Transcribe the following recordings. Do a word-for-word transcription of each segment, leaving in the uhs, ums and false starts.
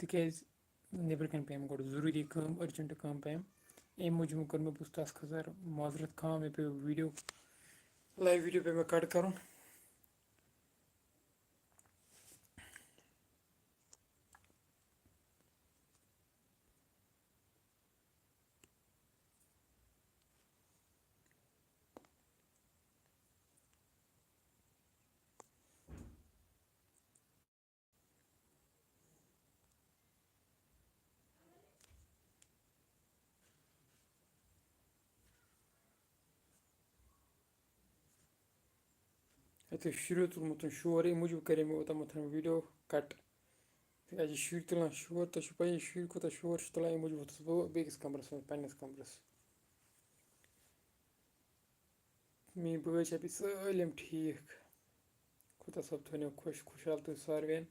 تِکیٛازِ نیٚبرٕ کَنۍ پیٚیَم گۄڈٕ ضروٗری کٲم، أرجَنٛٹ کٲم پیٚیَم۔ اَمہِ موٗجوٗب کوٚر مےٚ، بہٕ چھُس تَس خٲطرٕ معذرت خواہ، مےٚ پیوٚو ویٖڈیو، لایِو ویٖڈیو پیوٚو مےٚ کَٹ کَرُن۔ اَتہِ اوس شُریو تُلمُت شور، اَمہِ موٗجوٗب کَرے مےٚ اوٚتامَتھ ویٖڈیو کَٹ۔ تِکیٛازِ شُرۍ تُلان شور، تۄہہِ چھُو پَیی شُرۍ کوٗتاہ شور چھِ تُلان، اَمہِ موٗجوٗب ووٚتھُس بہٕ بیٚکِس کَمرَس منٛز، پنٛنِس کَمرَس۔ میٛٲنۍ بٲے چھا بیٚیہِ سٲلِم ٹھیٖک؟ خۄدا صٲب تھٲینو خۄش خۄشحال تُہۍ ساروِیَن۔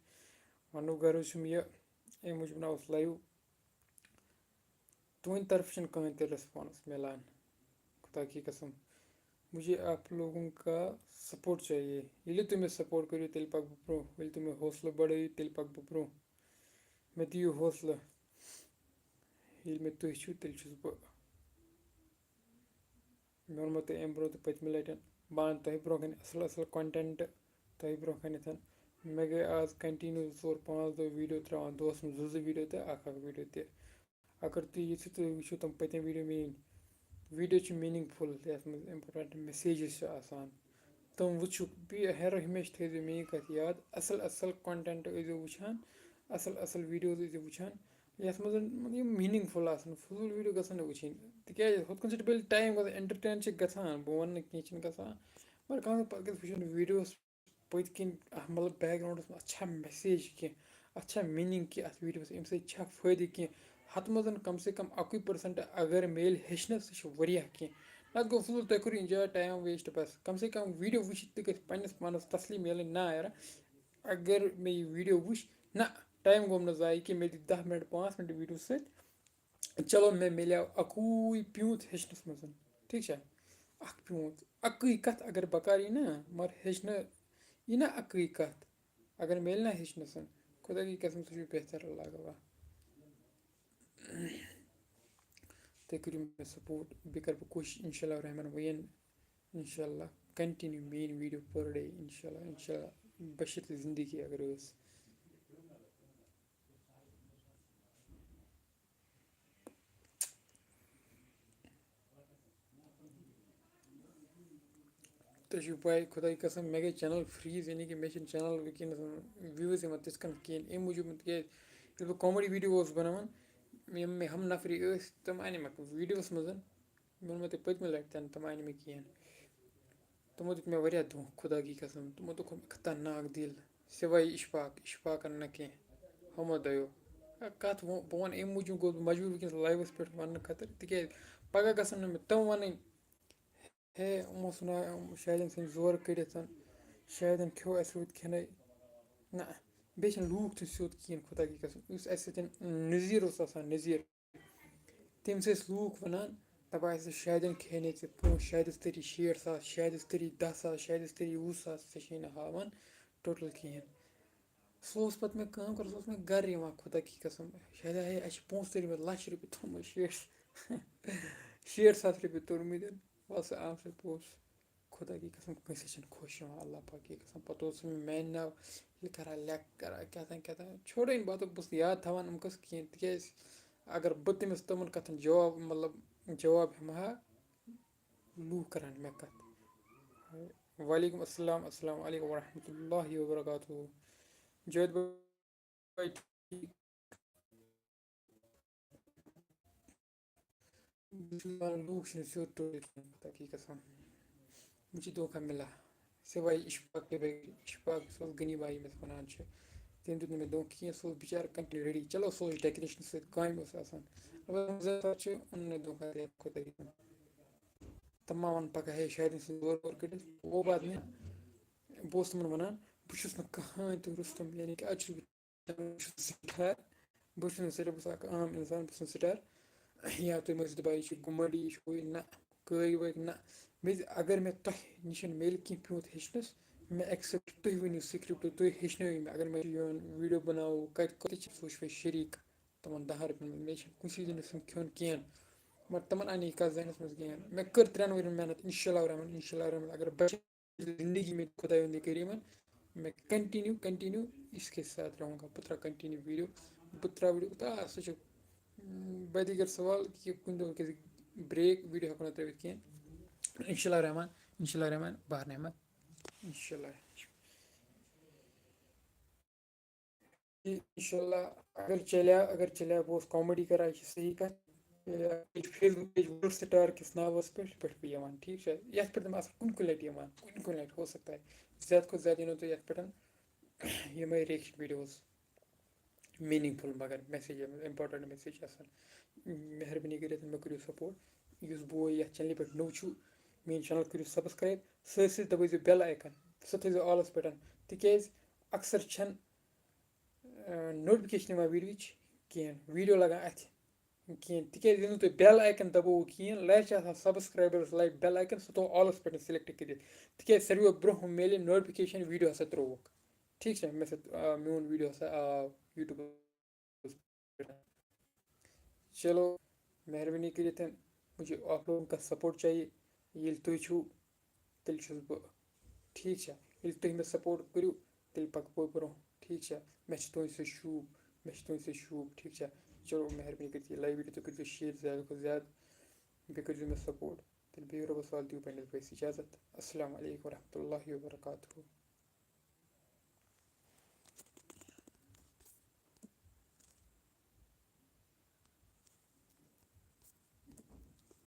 وَنو غرض چھُم یہِ، اَمہِ موٗجوٗب بَناوُس لایِو۔ تُہٕنٛدِ طرفہٕ چھِنہٕ کٕہٕنۍ تہِ ریسپانس مِلان، خۄدا کی قسم۔ مجھے آپ لوگوں کا سپورٹ چاہیے۔ ییٚلہِ تُہۍ مےٚ سپورٹ کٔرِو، تیٚلہِ پَکہٕ بہٕ برٛونٛہہ۔ ییٚلہِ تُہۍ مےٚ حوصلہٕ بَڑٲیِو، تیٚلہِ پَکہٕ بہٕ برٛونٛہہ۔ مےٚ دِیِو حوصلہٕ۔ ییٚلہِ مےٚ تُہۍ چھِو، تیٚلہِ چھُس بہٕ مےٚ ووٚنمو تۄہہِ اَمہِ برونٛہہ تہِ پٔتمہِ لَٹہِ، بہٕ اَنہٕ تۄہہِ برونٛہہ کَنہِ اَصٕل اَصٕل content تۄہہِ برونٛہہ کَنٮ۪تھ۔ مےٚ گٔے آز continue زٕ ژور پانٛژھ دۄہ ویٖڈیو ترٛاوان، دۄہَس منٛز زٕ زٕ ویٖڈیو تہِ، اَکھ اَکھ ویٖڈیو تہِ۔ اگر تُہۍ ییٚژھِو، تُہۍ وٕچھِو تِم پٔتِم ویٖڈیو میٛٲنۍ۔ ویٖڈیو چھِ meaningful، یَتھ منٛز important messages چھِ آسان، تِم وٕچھِو۔ بیٚیہِ ہر ہمیشہِ تھٲیزیو میٛٲنۍ کَتھ یاد، اَصٕل اَصٕل content ٲسۍزیو وٕچھان، اَصٕل اَصٕل ویٖڈیوز ٲسۍزیو وٕچھان۔ یَتھ منٛز مطلب یِم meaningful آسَن، فضوٗل ویٖڈیو گژھن نہٕ وٕچھِنۍ، تِکیٛازِ ہُتھ کٔنۍ چھِ تیٚلہِ ٹایم گژھان، entertain چھِ گژھان، بہٕ وَنہٕ نہٕ کینٛہہ چھِنہٕ گژھان، مگر کم سے کم پَتہٕ گژھِ وٕچھُن ویٖڈیوَس پٔتۍ کِنۍ، اَتھ مطلب background-َس منٛز اَتھ چھا message کینٛہہ، اَتھ چھا meaning کینٛہہ، اَتھ ویٖڈیوَس اَمہِ سۭتۍ چھا فٲیدٕ کینٛہہ، ہَتھ منٛز کم سے کم اَکُے percent اگر میلہِ ہیٚچھنَس، سُہ چھُ واریاہ کینٛہہ، نَتہٕ گوٚو فضوٗل، تۄہہِ کوٚرُو enjoy time waste بَس، کم سے کم ویٖڈیو وٕچھِتھ تہِ گژھِ پنٛنِس پانَس تسلی میلٕنۍ، نہ یارا، اگر مےٚ یہِ ویٖڈیو وٕچھ، نہ، ٹایم گوٚم نہٕ ضایع کینٛہہ، مےٚ دِتۍ دَہ مِنَٹ، پانٛژھ مِنَٹ ویٖڈیو سۭتۍ۔ چلو، مےٚ مِلیو اَکُے پیوٗنٛت ہیٚچھنَس منٛز، ٹھیٖک چھا؟ اَکھ پیوٗنٛت، اَکٕے کَتھ اگر بکار یی نہ، مگر ہیٚچھنہٕ یی نہ اَکٕے کَتھ، اگر میلہِ نہ ہیٚچھنَس، خۄدا کی قسم، سُہ چھُ بہتر لگوا۔ تُہۍ کٔرِو مےٚ support، بیٚیہِ کَرٕ بہٕ کوٗشِش، اِنشاء اللہ الرحمٰن، وۄنۍ یِن اِنشاء اللہ continue میٛٲنۍ ویٖڈیو per day، اِنشاء اللہ، اِنشاء اللہ، بشرطِ زندگی اگر ٲس۔ تۄہہِ چھُو پَے، خۄداے قسم، مےٚ گٔے channel freeze، یعنی کہِ مےٚ چھِنہٕ channel وٕنکیٚنَس views یِوان تِتھ کٔنۍ کِہیٖنۍ۔ اَمہِ موٗجوٗب، تِکیٛازِ ییٚلہِ بہٕ comedy video اوسُس بَناوان، یِم مےٚ ہم نفری ٲسۍ، تِم اَنہِ مےٚ ویٖڈیوَس منٛز۔ مےٚ ووٚنمو تۄہہِ پٔتمہِ لَٹہِ تہِ نہٕ تِم اَنہِ مےٚ کِہیٖنۍ۔ تِمو دیُت مےٚ واریاہ دھوکہٕ، خۄدا کی قسم۔ تِمو دوٚپ مےٚ خطرناک دِل، سوائے اشفاق، اشفاقن نہٕ کینٛہہ، ہُمو دۄیو۔ اے، کَتھ وۄنۍ، بہٕ وَنہٕ اَمہِ موٗجوٗب گوٚوُس بہٕ مجبوٗر وٕنکیٚنَس لایوَس پٮ۪ٹھ وَننہٕ خٲطرٕ، تِکیٛازِ پَگاہ گژھن نہٕ مےٚ تِم وَنٕنۍ، ہے، یِمو ژھٕنو شاہدَن سٕنٛدۍ زورٕ کٔڑِتھ، شاہدَن کھیوٚو اَسہِ سیوٚد کھٮ۪نَے۔ نہ، بیٚیہِ چھِنہٕ لوٗکھ تہِ سیوٚد کِہیٖنۍ، خۄدا کی قسم۔ یُس اَسہِ سۭتۍ نذیٖر اوس آسان، نذیٖر، تٔمِس ٲسۍ لوٗکھ وَنان، دَپان ٲسۍ، "شاہدَن کھیٚنے ژےٚ پونٛسہٕ، شاہدَس تٔری شیٹھ ساس، شاہدَس تٔری دَہ ساس، شاہدَس تٔری وُہ ساس، ژےٚ چھے نہٕ ہاوان total کِہیٖنۍ۔" سُہ اوس پَتہٕ مےٚ کٲم کٔر، سُہ اوس مےٚ گَرٕ یِوان، خۄدا کی قسم۔ شاہدہ ہے، اَسہِ چھِ پونٛسہٕ تٔرۍ مٕتۍ لَچھ رۄپیہِ تھوٚمُت، شیٹھ، شیٹھ ساس رۄپیہِ توٚرمٕتۍ۔ وَلہٕ سا، آو سا پونٛسہٕ۔ خۄدا کی قسم، کٲنٛسے چھِنہٕ خۄش یِوان، اللہ پاک کی قسم۔ پَتہٕ اوس مےٚ میٛانہِ ناو یہِ کَران، لیک کَران، کیٛاہ تام کیٛاہ تام، چھوڑے نہٕ، بہٕ دوٚپ، بہٕ چھُس نہٕ یاد تھاوان یِم قٕصہٕ کِہیٖنۍ، تِکیٛازِ اگر بہٕ تٔمِس تِمَن کَتھَن جواب، مطلب، جواب ہٮ۪مہٕ ہا، لوٗکھ کَرٕہَن مےٚ کَتھ۔ وعلیکم السلام، السلام علیکم ورحمۃ اللہ وبرکاتہ۔ جاوید بھائی، ٹھیٖک۔ بہٕ چھُس وَنان، لوٗکھ چھِنہٕ سیوٚد ٹوٹلی کھٮ۪وان، خۄدا کی قسم۔ مےٚ چھِ دھوکہ مِلان۔ سوائے اشفاق کے بغیر، اشفاق، سُہ اوس غنی بھائی ییٚمِس وَنان چھِ۔ تٔمۍ دیُت نہٕ مےٚ دھوکہ کِہیٖنۍ، سُہ اوس بِچارٕ continue ready۔ چلو، سُہ اوس decoration سۭتۍ کامہِ اوس آسان۔ البتہ زیادٕ تر چھِ اوٚنمُت دھوکہ دِتھ، خۄدا کی قسم۔ تِم ما وَنہٕ پَگاہ، ہے، شاید أمۍ سٕنٛز زور وور کٔڑِتھ۔ او بات نہیں۔ بہٕ اوسُس تِمَن وَنان، بہٕ چھُس نہٕ کٕہٕنۍ تہِ رُستُم، یعنی کہِ اَتہِ چھُس بہٕ بہٕ چھُس نہٕ سٹار، بہٕ چھُس نہٕ سٹار، بہٕ چھُس اَکھ عام اِنسان، بہٕ چھُس نہٕ سٹار۔ یا تُہۍ مٲنِو دَپان، یہِ چھُ گُمَنڈی، یہِ چھُ ہُہ، یہِ نہ، کٲرۍ وٲرۍ نہ۔ مےٚ زِ-، اگر مےٚ تۄہہِ نِش مِلہِ کینٛہہ پیوٗنٛت ہیٚچھنَس، مےٚ ایکسیپٹ، تُہۍ ؤنِو سکرپٹ، تُہۍ ہیٚچھنٲیِو مےٚ۔ اگر مےٚ چھُ یُن ویٖڈیو بَناوو، کَتہِ کَتہِ چھِ سُہ وٕچھ مےٚ شریٖک تِمَن دَہَن رۄپیَن منٛز، مےٚ چھِنہٕ کُنہِ چیٖزٕ سُنٛد کھیوٚن کِہیٖنۍ، مگر تِمَن اَنے یہِ کَتھ ذہنَس منٛز کِہیٖنۍ۔ مےٚ کٔر ترٛٮ۪ن ؤرِین محنت، انشاء اللہ الرحمن، انشاء اللہ الرحمن، اگر بَچہِ زندگی میں خداوندِ کریٖمَن، میں کنٹینیو، کنٹینیو اس کے ساتھ رہوں گا، پترا کنٹینیو ویڈیو، پترا ویڈیو، تہٕ سُہ چھُ، اۭں، بدیگر سوال کہِ کُنہِ دۄہ گژھِ بریک، ویڈیو ہٮ۪کو نہٕ ترٲوِتھ کینٛہہ۔ انشاء اللہ الرحمن، انشاء اللہ الرحمن، بہر نعمت، انشاء اللہ۔ انشاء اللہ، اگر چلیا، اگر چلیا، بہٕ اوسُس کامیڈی کران، یہِ چھِ صحیح کتھ۔ یہِ چھُ Facebook page World Star کِس ناوس پٮ۪ٹھ، پٮ۪ٹھ بہٕ یِوان، ٹھیٖک چھا؟ یتھ پٮ۪ٹھ تِم آسان کُنہِ کُنہِ لٹہِ یِوان، کُنہِ کُنہِ لٹہِ ہو سکتا ہے۔ زیادٕ کھۄتہٕ زیادٕ یِنو تُہۍ یتھ پٮ۪ٹھ یِمے ریکشن ویڈیوز، میننگ فُل مگر میسیج، امپورٹنٹ میسیج آسان۔ مہربٲنی کٔرِتھ مےٚ کٔرِو سپورٹ۔ یُس بوے یتھ چینلہِ پٮ۪ٹھ نوٚو چھُ، میٲنۍ چینل کٔرِو سبسکرایب، سۭتۍ سۭتۍ دبٲیزیو بیل آیکن، سُہ تھٲیزیو آلس پٮ۪ٹھ، تِکیازِ اکثر چھنہٕ نوٹفکیشن یِوان ویڈیوچ کِہیٖنۍ، ویڈیو لگان اَتھِ کِہیٖنۍ، تِکیازِ ییٚلہِ نہٕ تُہۍ بیل آیکن دبووُ کِہیٖنۍ، لَرِ چھِ آسان سبسکرایبرس لَرِ بیل آیکن، سُہ تھوٚو آلس پٮ۪ٹھ سِلیکٹ کٔرِتھ، تِکیازِ ساروِیو برونٛہہ میلہِ نوٹفکیشن ویڈیو ہسا ترٛووُکھ۔ ٹھیٖک چھا؟ مےٚ سۭتۍ، آ، میون ویڈیو ہسا آو یوٗٹیوٗبس پٮ۪ٹھ۔ چلو، مہربٲنی کٔرِتھ، مجھے آپ لوگوں کا سپورٹ چاہیے۔ ییٚلہِ تُہۍ چھِو، تیٚلہِ چھُس بہٕ، ٹھیٖک چھا؟ ییٚلہِ تُہۍ مےٚ سپورٹ کٔرِو، تیٚلہِ پَکہٕ بہٕ برونٛہہ، ٹھیٖک چھا؟ مےٚ چھِ تُہٕنٛدِ سۭتۍ شوٗب، مےٚ چھِ تُہٕنٛدِ سۭتۍ شوٗب، ٹھیٖک چھا؟ چلو، مہربٲنی کٔرِتھ یہِ لایِو ویٖڈیو تُہۍ کٔرۍزیو شِیَر زیادٕ کھۄتہٕ زیادٕ، بیٚیہِ کٔرۍزیو مےٚ سپورٹ۔ تیٚلہِ بِہِو رۄبَس حوالہٕ، دِیِو پنٛنِس بٲیِس اِجازت۔ السلام علیکم ورحمتہ اللہ وبرکاتہ۔